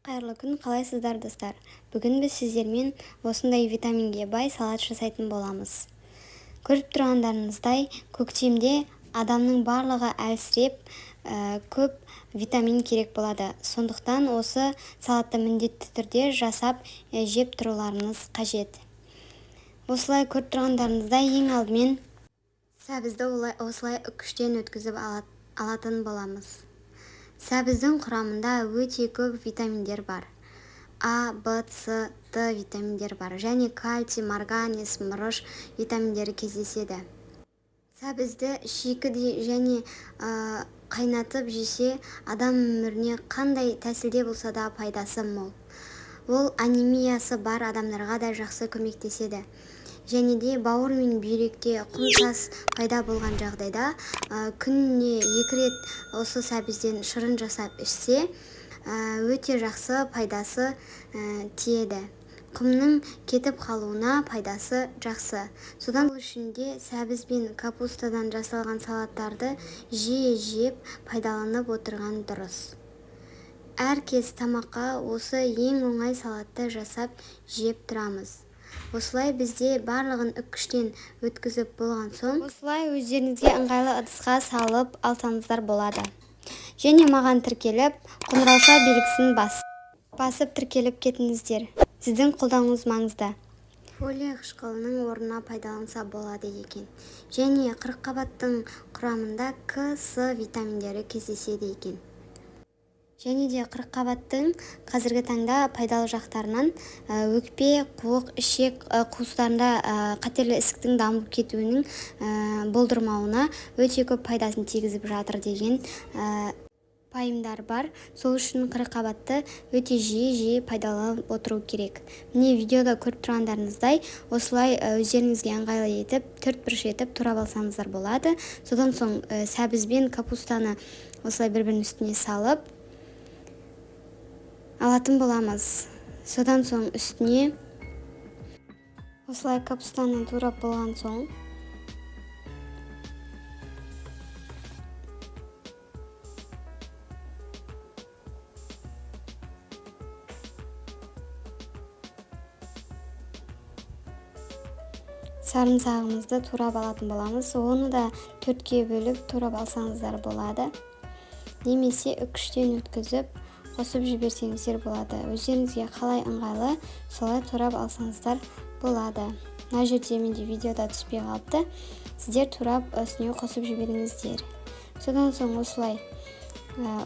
Қайырлы күн, қалайсыздар, достар? Бүгін біз сіздермен осындай витаминге бай салат жасайтын боламыз. Көріп тұрғандарыңыздай, көктемде адамның барлығы әлсіреп, көп витамин керек болады. Сондықтан осы салатты міндетті түрде жасап, жеп тұруларыңыз қажет. Осылай көріп тұрғандарыңыздай, ең алдымен сәбізді осылай үккіштен өткізіп алатын боламыз. Сәбіздің құрамында өте көп витаминдер бар. А, Б, С, Д витаминдер бар. Және кальций, марганец, мырыш витаминдері кездеседі. Сәбізді шикідей және қайнатып жесе, адам өміріне қандай тәсілде болса да пайдасы мол. Ол анемиясы бар адамдарға да жақсы көмектеседі. Және де бауыр мен бүйректе құм тас пайда болған жағдайда, күніне 2 рет осы сәбізден шырын жасап ішсе, өте жақсы пайдасы тиеді. Құмның кетіп қалуына пайдасы жақсы. Содан бұл үшін де сәбіз бен капустадан жасалған салаттарды жиі жеп пайдаланып отырған дұрыс. Әр кез тамаққа осы ең оңай салатты жасап жеп тұрамыз. Осылай бізде барлығын үккіштен өткізіп болған соң, осылай өздеріңізге ыңғайлы ыдысқа салып алсаңыздар болады. Және маған тіркеліп, қоңырауша белгісін басып тіркеліп кетіңіздер. Сіздің қолдауыңыз маңызды. Фолия қышқылының орнына пайдаланса болады екен. Және қырыққабаттың құрамында К, С витаминдері кездеседі екен. Және де қырыққабаттың қазіргі таңда пайдалы жақтарынан, өкпе, қуық, ішек, қуыстарында, қатерлі ісіктің дамып кетуінің, болдырмауына өте көп пайдасын тигізіп жатыр деген, пайымдар бар. Сол үшін қырыққабатты өте жиі-жиі пайдаланып отыру керек. Міне, видеода көріп тұрғандарыңыздай, осылай, өздеріңізге ыңғайлы етіп, төрт бұрыш етіп турап алсаңыздар болады. Содан соң, сәбіз бен капустаны осылай бір-бірінің үстіне салып алатын боламыз. Содан соң үстіне осылай капустаны турап болған соң сарымсағымызды турап алатын боламыз. Оны да төртке бөліп турап алсаңыздар болады. Немесе үккіштен өткізіп қосып жіберсеңіздер болады. Өздеріңізге қалай ыңғайлы, солай турап алсаңыздар болады. Мына жерде менде видеода түспей қалыпты. Сіздер турап үстіне қосып жіберіңіздер. Содан соң осылай,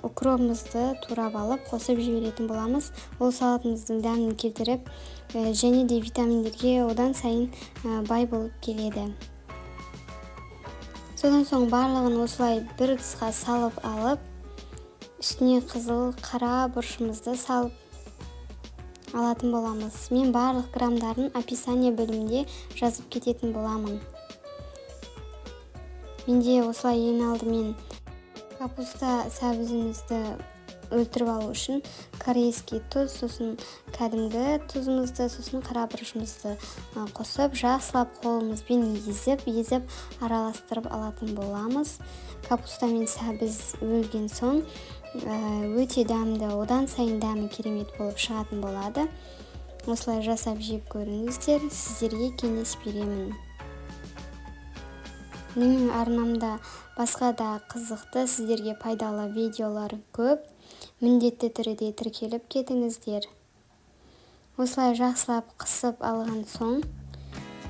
укробымызды турап алып қосып жіберетін боламыз. Ол салатымыздың дәмін келтіріп, және де витаминдерге одан сайын, бай болып келеді. Содан соң барлығын осылай бір ыдысқа салып алып, үстіне қызыл, қара бұрышымызды салып алатын боламыз. Мен барлық грамдарын описание бөлімінде жазып кететін боламын. Менде осылай ең алдымен капуста сәбізімізді өлтіріп алу үшін корейский тұз, сосын кәдімгі тұзымызды, сосын қара бұрышымызды, қосып, жақсылап қолымызбен езіп-езіп араластырып алатын боламыз. Капуста мен сәбіз өлген соң, өте дәмді, одан сайын дәмі керемет болып шығатын болады. Осылай жасап жеп көріңіздер, сіздерге кеңес беремін. Менің арнамда басқа да қызықты, сіздерге пайдалы видеолар көп. Міндетті түрде тіркеліп кетіңіздер. Осылай жақсылап қысып алған соң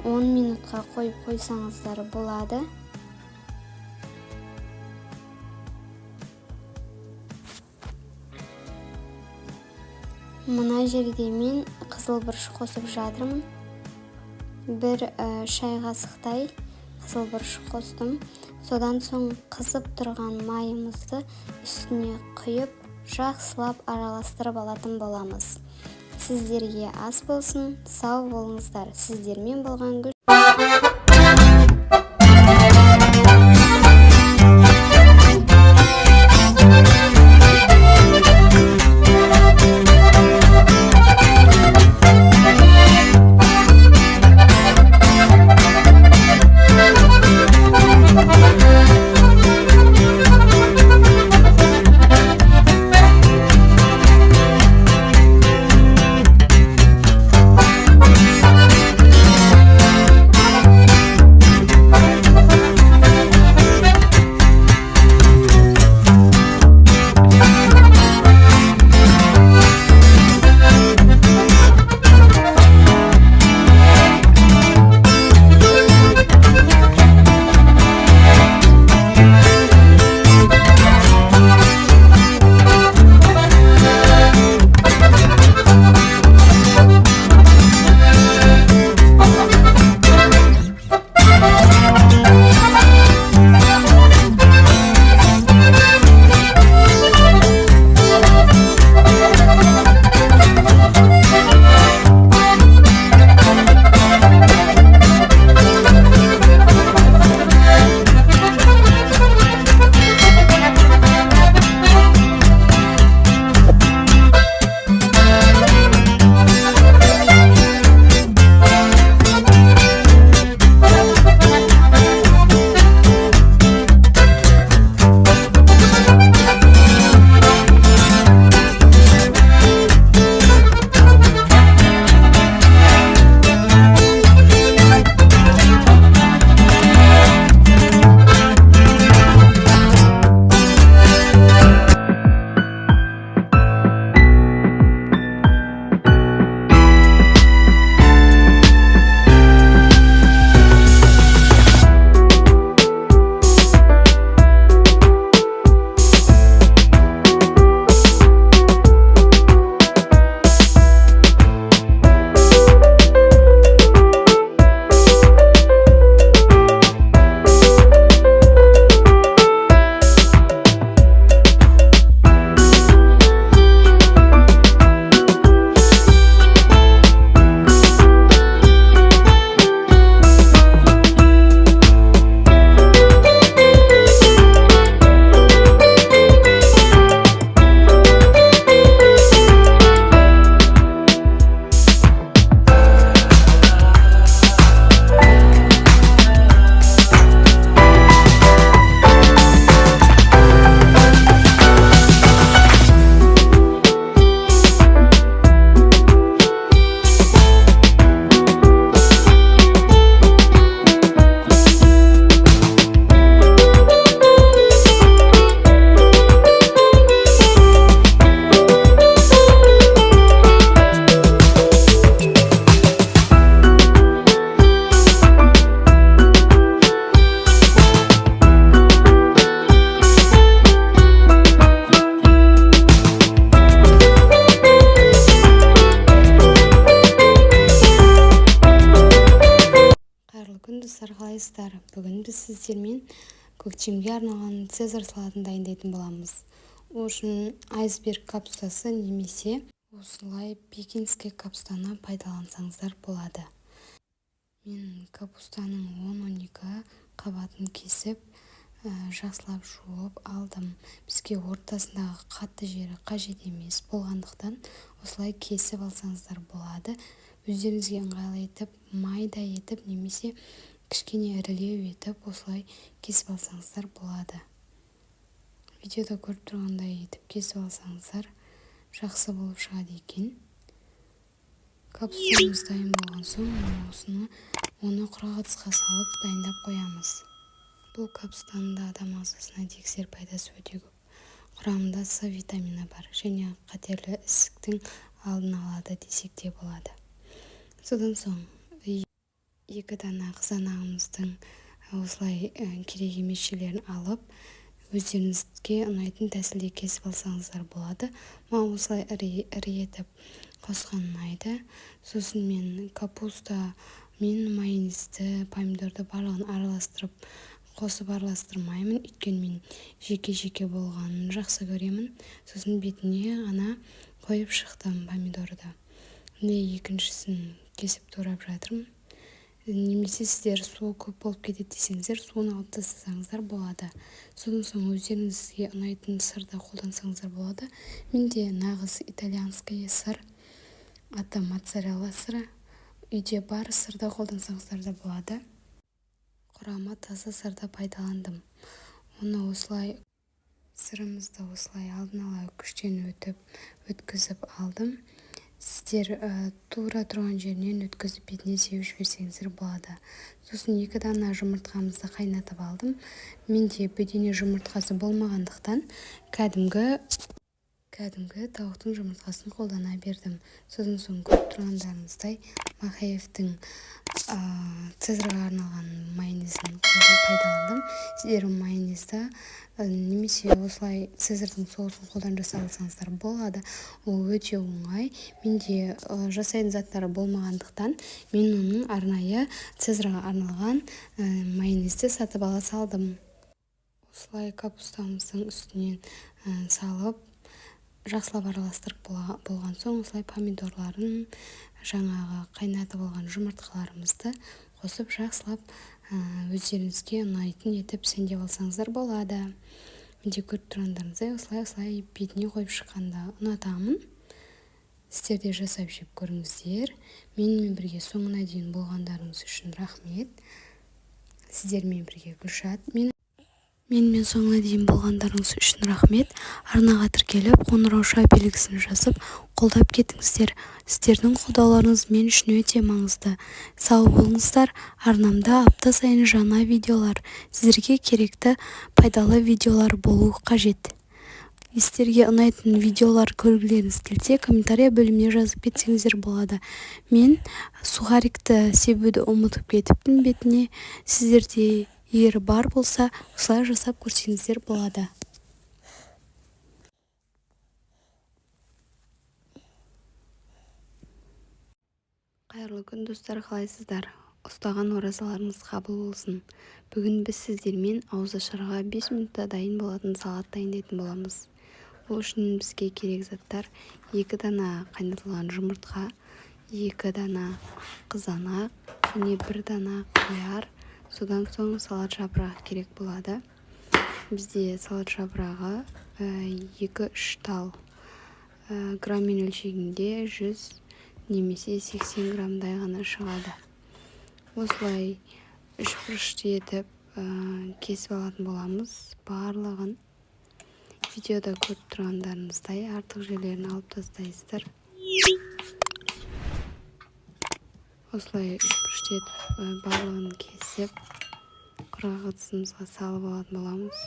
10 минутқа қойып қойсаңыздар болады. Мына жерде мен қызыл бұрыш қосып жатырмын. Бір, шай қасықтай қызыл бұрыш қостым. Содан соң қызып тұрған майымызды үстіне құйып, жақсылап араластырып алатын боламыз. Сіздерге ас болсын, сау болыңыздар. Сіздермен болған Гүл. Қалайсыздар? Бүгін біз сіздермен көктемге арналған цезарь салатын дайындайтын боламыз. Ол үшін айсберг капустасы немесе осылай пекинский капустаны пайдалансаңыздар болады. Мен капустаның 10-12 қабатын кесіп, жақсылап жуып алдым. Бізге ортасындағы қатты жері қажет емес болғандықтан осылай кесіп алсаңыздар болады. Өздеріңізге ыңғайлы етіп, майда етіп немесе кішкене ірілеу етіп осылай кесіп алсаңыздар болады. Видеода көріп тұрғандай етіп кесіп алсаңыздар жақсы болып шығады екен. Капустамыз дайын болған соң оны құрғақ ыдысқа салып дайындап қоямыз. Бұл капустаның да адам ағзасына тигізер пайдасы өте көп. Құрамында С витамині бар және қатерлі ісіктің алдын алады десек те болады. Содан соң 2 дана қызанағымыздың осылай керек емес жерлерін алып, өздеріңізге ұнайтын тәсілде кесіп алсаңыздар болады. Маған осылай ірі етіп қосқан ұнайды. Сосын мен капуста мен майонезді, помидорды барлығын араластырып, қосып араластырмаймын, өйткені мен жеке-жеке болғанын жақсы көремін. Сосын бетіне ғана қойып шықтым помидорды. Міне екіншісін кесіп турап жатырмын. Немесе сіздер суы көп болып кетеді десеңіздер, суын алып тастасаңыздар болады. Содан соң өздеріңізге ұнайтын сырды қолдансаңыздар болады. Менде нағыз итальянский сыр, аты моцарелла сыры. Үйде бар сырды қолдансаңыздар да болады. Құрама таза сырды пайдаландым. Оны осылай сырымызды осылай алдын ала күштен өткізіп алдым. Сіздер тура тұрған жерінен өткізіп бетіне сеуіп жіберсеңіздер болады. Сосын 2 дана жұмыртқамызды қайнатып алдым. Менде бөдене жұмыртқасы болмағандықтан кәдімгі тауықтың жұмыртқасын қолдана бердім. Содан соң көріп тұрғандарыңыздай Махеевтің цезарьға арналған майонезін пайдаландым. Сіздер майонезді немесе осылай цезарьдың соусын қолдан жасап алсаңыздар болады. Ол өте оңай. Менде жасайтын заттары болмағандықтан мен оның арнайы цезарьға арналған майонезді сатып ала салдым. Осылай капустамыздың үстінен салып, жақсылап араластырып болған соң осылай помидорларын, жаңағы қайнатып алған жұмыртқаларымызды қосып жақсылап өздеріңізге ұнайтын етіп сәндеп алсаңыздар болады. Менде көріп тұрғандарыңыздай осылай бетіне қойып шыққанды ұнатамын. Сіздер де жасап жеп көріңіздер. Менімен бірге соңына дейін болғандарыңыз үшін рахмет. Сіздермен бірге Гүлшат. Менімен соңына дейін болғандарыңыз үшін рахмет. Арнаға тіркеліп, қоңырауша белгісін жазып, қолдап кетіңіздер. Сіздердің қолдауларыңыз мен үшін өте маңызды. Сау болыңыздар. Арнамда апта сайын жаңа видеолар, сіздерге керекті пайдалы видеолар болу қажет. Сіздерге ұнайтын видеолар көргілеріңіз келсе, комментария бөліміне жазып кетсеңіздер болады. Мен сухарикті себуді ұмытып кетіппін бетіне. Сіздерде егер бар болса, осылай жасап көрсеңіздер болады. Қайырлы күн, достар, қалайсыздар? Ұстаған оразаларыңыз қабыл болсын. Бүгін біз сіздермен ауызашарға 5 минутта дайын болатын салат дайындайтын боламыз. Ол үшін бізге керек заттар: 2 дана қайнатылған жұмыртқа, 2 дана қызанақ және 1 дана қияр. Содан соң салат жапырағы керек болады. Бізде салат жапырағы 2-3 тал, граммен өлшегенде 100 немесе 80 граммдай ғана шығады. Осылай үш бұрышты етіп кесіп алатын боламыз барлығын. Видеода көріп тұрғандарыңыздай артық жерлерін алып тастайсыздар. Осылай үш бұрышты етіп барлығын кесіп құрғақ ыдысымызға салып алатын боламыз.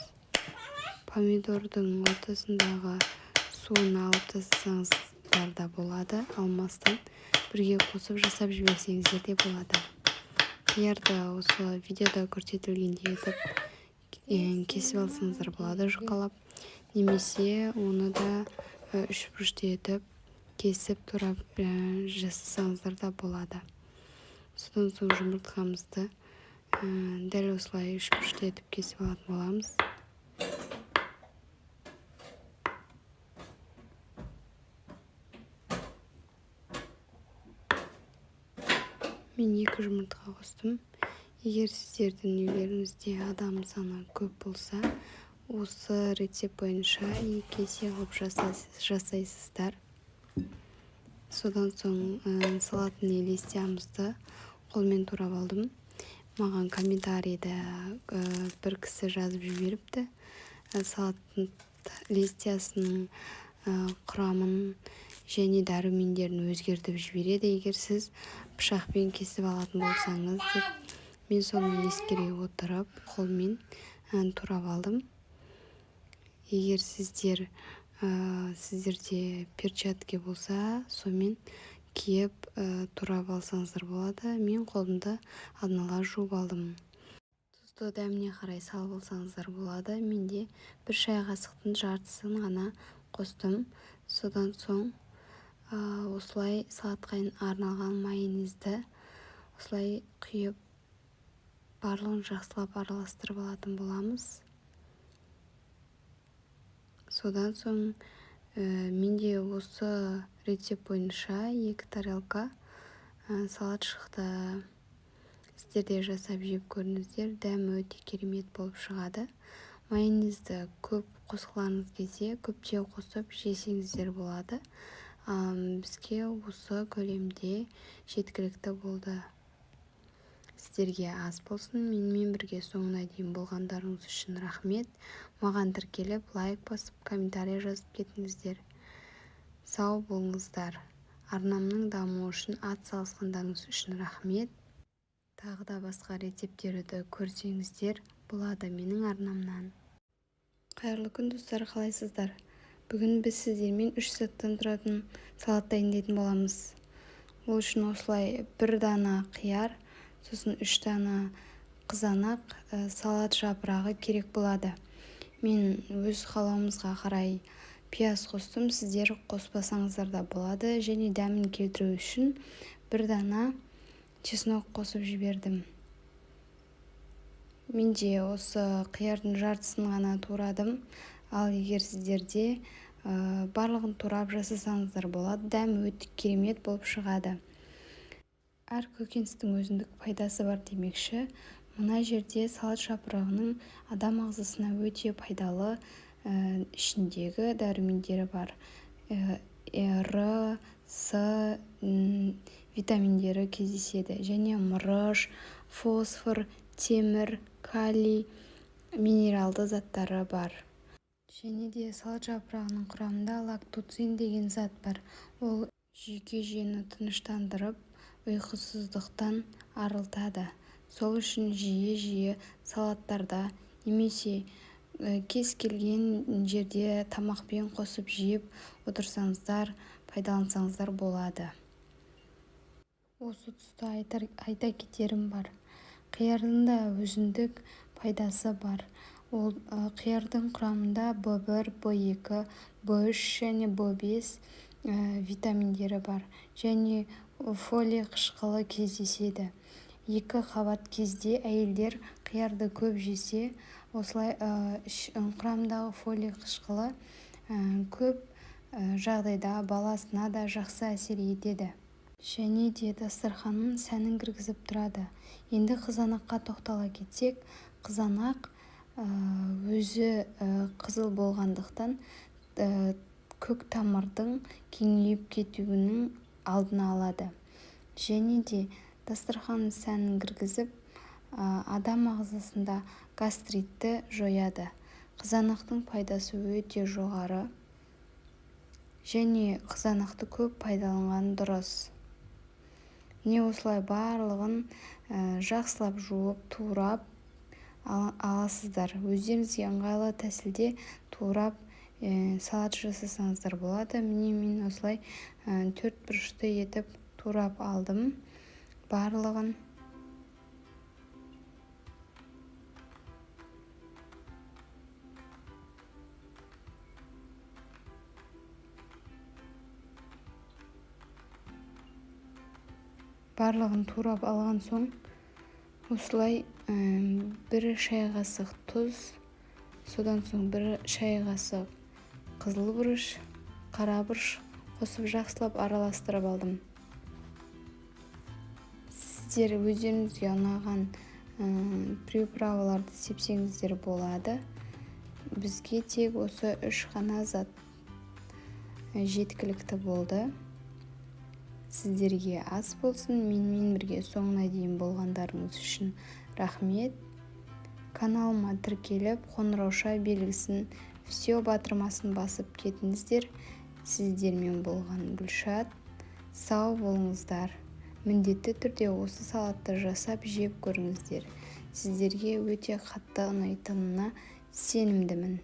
Помидордың ортасындағы суын алып тастасаңыздар да болады, алмастан бірге қосып жасап жіберсеңіздер де болады. Қиярды осы видеода көрсетілгендей етіп кесіп алсаңыздар болады жұқалап, немесе оны да үш бұрышты етіп кесіп турап жасасаңыздар да болады. Содан соң жұмыртқамызды Дәл осылай үшбұрышты етіп кесіп алатын боламыз. Мен 2 жұмыртқа қостым. Егер сіздердің үйлеріңізде адам саны көп болса, осы рецепт бойынша 2 есе қылып жасайсыздар. Содан соң салатный листьямызды қолмен турап алдым. Маған комментарийде бір кісі жазып жіберіпті. Салаттың листьясының құрамын және дәрумендерін өзгертіп жібереді, егер сіз пышақпен кесіп алатын болсаңыз деп. Мен соны ескере отырып қолмен турап алдым. Егер сіздерде перчатки болса, сонымен киіп турап алсаңыздар болады. Мен қолымды алдын ала жуып алдым. Тұзды дәміне қарай салып алсаңыздар болады. Менде бір шай қасықтың жартысын ғана қостым. Содан соң осылай салатқа арналған майонезді осылай құйып, барлығын жақсылап араластырып алатын боламыз. Содан соң менде осы рецепт бойынша 2 тарелка салат шықты. Сіздер де жасап жеп көріңіздер, дәмі өте керемет болып шығады. Майонезді көп қосқыларыңыз келсе, көптеу қосып жесеңіздер болады. Бізге осы көлемде жеткілікті болды. Сіздерге ас болсын. Менімен бірге соңына дейін болғандарыңыз үшін рахмет. Маған тіркеліп, лайк басып, комментарий жазып кетіңіздер. Сау болыңыздар. Арнамның дамуы үшін ат салысқандарыңыз үшін рахмет. Тағы да басқа рецепттерді көрсеңіздер болады менің арнамнан. Қайырлы күн, достар, қалайсыздар? Бүгін біз сіздермен 3 заттан тұратын салат дайындайтын боламыз. Ол үшін осылай 1 дана қияр, сосын 3 дана қызанақ, салат жапырағы керек болады. Мен өз қалауымызға қарай пияз қостым, сіздер қоспасаңыздар да болады. Және дәмін келтіру үшін 1 дана чеснок қосып жібердім. Менде осы қиярдың жартысын ғана турадым. Ал егер сіздерде барлығын турап жасасаңыздар болады, дәмі өте керемет болып шығады. Әр көкөністің өзіндік пайдасы бар демекші, мына жерде салат жапырағының адам ағзасына өте пайдалы, ішіндегі дәрумендері бар. Р, С, витаминдері кездеседі. Және мырыш, фосфор, темір, калий, минералды заттары бар. Және де салат жапырағының құрамында лактуцин деген зат бар. Ол жүйке жүйені тыныштандырып, ұйқысыздықтан арылтады. Сол үшін жиі-жиі салаттарда немесе кез келген жерде тамақпен қосып жеп отырсаңыздар, пайдалансаңыздар болады. Осы тұста айта кетерім бар. Қиярдың да өзіндік пайдасы бар. Ол қиярдың құрамында бэ бір, бэ екі, бэ үш және бэ бес витаминдері бар. Және фолий қышқылы кездеседі. 2 қабат кезде әйелдер қиярды көп жесе, осылай құрамындағы фолий қышқылы көп жағдайда баласына да жақсы әсер етеді. Және де дастарханның сәнін кіргізіп тұрады. Енді қызанаққа тоқтала кетсек, қызанақ өзі қызыл болғандықтан көк тамырдың кеңейіп кетуінің алдын алады. Және де дастарханның сәнін кіргізіп, адам ағзасында гастритті жояды. Қызанақтың пайдасы өте жоғары. Және қызанақты көп пайдаланған дұрыс. Міне осылай барлығын жақсылап жуып, турап аласыздар. Өздеріңізге ыңғайлы тәсілде турап салат жасасаңыздар болады. Міне мен осылай төрт бұрышты етіп турап алдым барлығын. Барлығын турап алған соң осылай 1 шай қасық тұз, содан соң 1 шай қасық қызыл бұрыш, қара бұрыш қосып, жақсылап араластырып алдым. Сіздер өздеріңізге ұнаған приправаларды сепсеңіздер болады. Бізге тек осы үш ғана зат жеткілікті болды. Сіздерге ас болсын! Менімен бірге соңына дейін болғандарыңыз үшін рахмет. Каналыма тіркеліп, қоңырауша белгісін, «Все» батырмасын басып кетіңіздер. Сіздермен болған Гүлшат. Сау болыңыздар! Міндетті түрде осы салатты жасап жеп көріңіздер, сіздерге өте қатты ұнайтынына сенімдімін.